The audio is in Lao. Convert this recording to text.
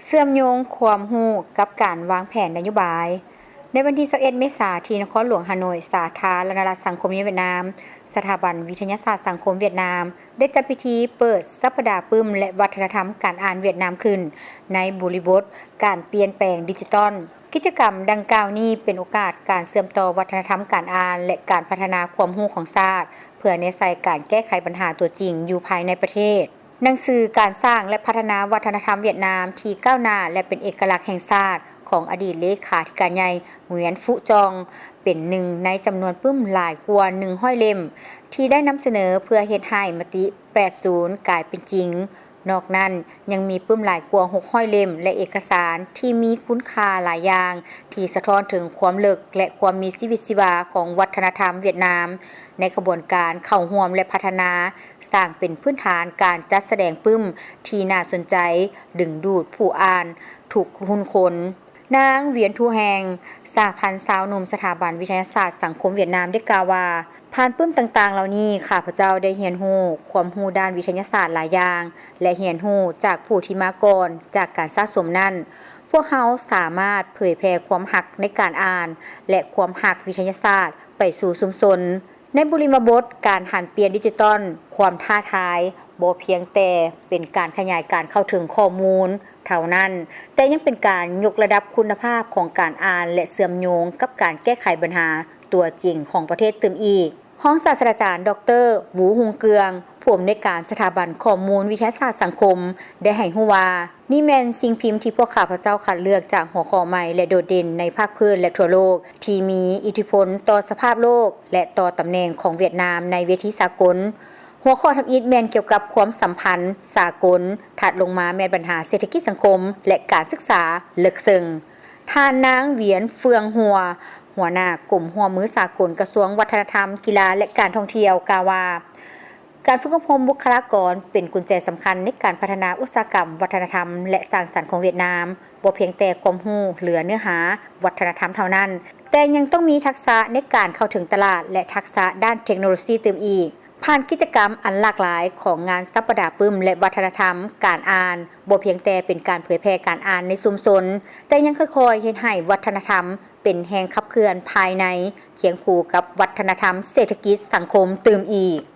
ເຊື່ອມໂຍງຄວາມຮູ້ກັບການວາງແຜນນະໂຍບາຍ. ໃນວັນທີຊາວເອັດ ເມສາ ທີ່ນະຄອນຫຼວງຮ່າໂນ້ຍ ສາທາລະນະລັດສັງຄົມນິຍົມຫວຽດນາມ, ສະຖາບັນວິທະຍາສາດສັງຄົມຫວຽດນາມ ໄດ້ຈັດພິທີເປີດສັບປະດາປຶ້ມ ແລະ ວັດທະນະທຳການອ່ານຫວຽດນາມຂຶ້ນ ໃນບໍລິບົດການປ່ຽນແປງດິຈິຕອນ. ກິດຈະກຳດັ່ງກ່າວນີ້ເປັນໂອກາດການເຊື່ອມຕໍ່ວັດທະນະທຳການອ່ານ ແລະ ການພັດທະນາຄວາມຮູ້ຂອງຊາດ ເພື່ອແນໃສ່ການແກ້ໄຂບັນຫາຕົວຈິງຢູ່ພາຍໃນປະເທດ. ໜັງສືການສ້າງ ແລະ ພັດທະນາວັດທະນະທຳຫວຽດນາມທີ່ກ້າວໜ້າ ແລະ ເປັນເອກະລັກແຫ່ງຊາດ ຂອງອະດີດເລຂາທິການໃຫຍ່ ຫງວຽນ ຟຸຈອງ ເປັນໜຶ່ງໃນຈຳນວນປຶ້ມຫຼາຍກວ່າໜຶ່ງຮ້ອຍເຫຼັ້ມ ທີ່ໄດ້ນຳສະເໜີເພື່ອເຮັດໃຫ້ມະຕິແປດສູນກາຍເປັນຈິງ. ນອກນັ້ນຍັງມີປຶ້ມຫຼາຍກວ່າຫົກຮ້ອຍເຫຼັ້ມ ແລະ ເອກະສານທີ່ມີຄຸນຄ່າຫຼາຍຢ່າງ ທີ່ສະທ້ອນເຖິງຄວາມເລິກ ແລະ ຄວາມມີຊີວິດຊີວາຂອງວັດທະນະທຳຫວຽດນາມ ໃນຂະບວນການເຂົ້າຮ່ວມ ແລະ ພັດທະນາ ສ້າງເປັນພື້ນຖານການຈັດສະແດງປຶ້ມທີ່ໜ້າສົນໃຈ, ດຶງດູດຜູ້ອ່ານທຸກຮຸ່ນຄົນ. ນາງ ຫວຽນ ທູແຮງ ສະຫະພັນຊາວໜຸ່ມສະຖາບັນວິທະຍາສາດສັງຄົມຫວຽດນາມ ໄດ້ກ່າວວ່າ, ຜ່ານປຶ້ມຕ່າງໆເຫຼົ່ານີ້, ຂ້າພະເຈົ້າໄດ້ຮຽນຮູ້ຄວາມຮູ້ດ້ານວິທະຍາສາດຫຼາຍຢ່າງ ແລະ ຮຽນຮູ້ຈາກຜູ້ທີ່ມາກ່ອນ. ຈາກການສະສົມນັ້ນ, ພວກເຮົາສາມາດເຜີຍແຜ່ຄວາມຮັກໃນການອ່ານ ແລະ ຄວາມຮັກວິທະຍາສາດໄປສູ່ຊຸມຊົນ. ໃນບໍລິມະບົດການຫັນປ່ຽນດິຈິຕອນ, ຄວາມທ້າທາຍບໍ່ພຽງແຕ່ເປັນການຂະຫຍາຍການເຂົ້າເຖິງຂໍ້ມູນເທົ່ານັ້ນ, ແຕ່ຍັງເປັນການຍົກລະດັບຄຸນນະພາບຂອງການອ່ານ ແລະ ເຊື່ອມໂຍງກັບການແກ້ໄຂບັນຫາຕົວຈິງຂອງປະເທດຕື່ມອີກ. ຮອງສາດສະດາຈານ ດອກເຕີ ຫວູ ຮຸ່ງເກືອງ ຜູ້ອຳນວຍການສະຖາບັນຂໍ້ມູນວິທະຍາສາດສັງຄົມ ໄດ້ໃຫ້ຮູ້ວ່າ, ນີ້ແມ່ນສິ່ງພິມທີ່ພວກຂ້າພະເຈົ້າຄັດເລືອກຈາກຫົວຂໍ້ໃໝ່ ແລະ ໂດດເດັ່ນໃນພາກພື້ນ ແລະ ທົ່ວໂລກ ທີ່ມີອິດທິພົນຕໍ່ສະພາບໂລກ ແລະ ຕໍ່ຕຳແໜ່ງຂອງຫວຽດນາມໃນເວທີສາກົນ. ຫົວຂໍ້ທຳອິດແມ່ນກ່ຽວກັບຄວາມສຳພັນສາກົນ, ຖັດລົງມາແມ່ນບັນຫາເສດຖະກິດສັງຄົມ ແລະ ການສຶກສາເລິກເຊິ່ງ. ທ່ານນາງ ຫວຽນ ເຟືອງຫົວ ຫົວໜ້າກົມຮ່ວມມືສາກົນ ກະຊວງວັດທະນະທຳ, ກິລາ ແລະ ການທ່ອງທ່ຽວ ກ່າວວ່າ, ການຝຶກອົບຮົມບຸກຄະລາກອນເປັນກຸນແຈສຳຄັນໃນການພັດທະນາອຸດສາຫະກຳວັດທະນະທຳ ແລະ ສ້າງສັນຂອງຫວຽດນາມ, ບໍ່ພຽງແຕ່ຄວາມຮູ້ເຫຼືອເນື້ອຫາວັດທະນະທຳເທົ່ານັ້ນ, ແຕ່ຍັງຕ້ອງມີທັກສະໃນການເຂົ້າເຖິງຕະຫຼາດ ແລະ ທັກສະດ້ານເທັກໂນໂລຊີຕື່ມອີກ. ຜ່ານກິດຈະກຳອັນຫຼາກຫຼາຍຂອງງານສັບປະດາປຶ້ມ ແລະ ວັດທະນະທຳການອ່ານ, ບໍ່ພຽງແຕ່ເປັນການເຜີຍແຜ່ການອ່ານໃນຊຸມຊົນ, ແຕ່ຍັງຄ່ອຍໆເຮັດໃຫ້ວັດທະນະທຳເປັນແຮງຂັບເຄື່ອນພາຍໃນ, ຄຽງຄູ່ກັບວັດທະນະທຳເສດຖະກິດສັງຄົມຕື່ມອີກ.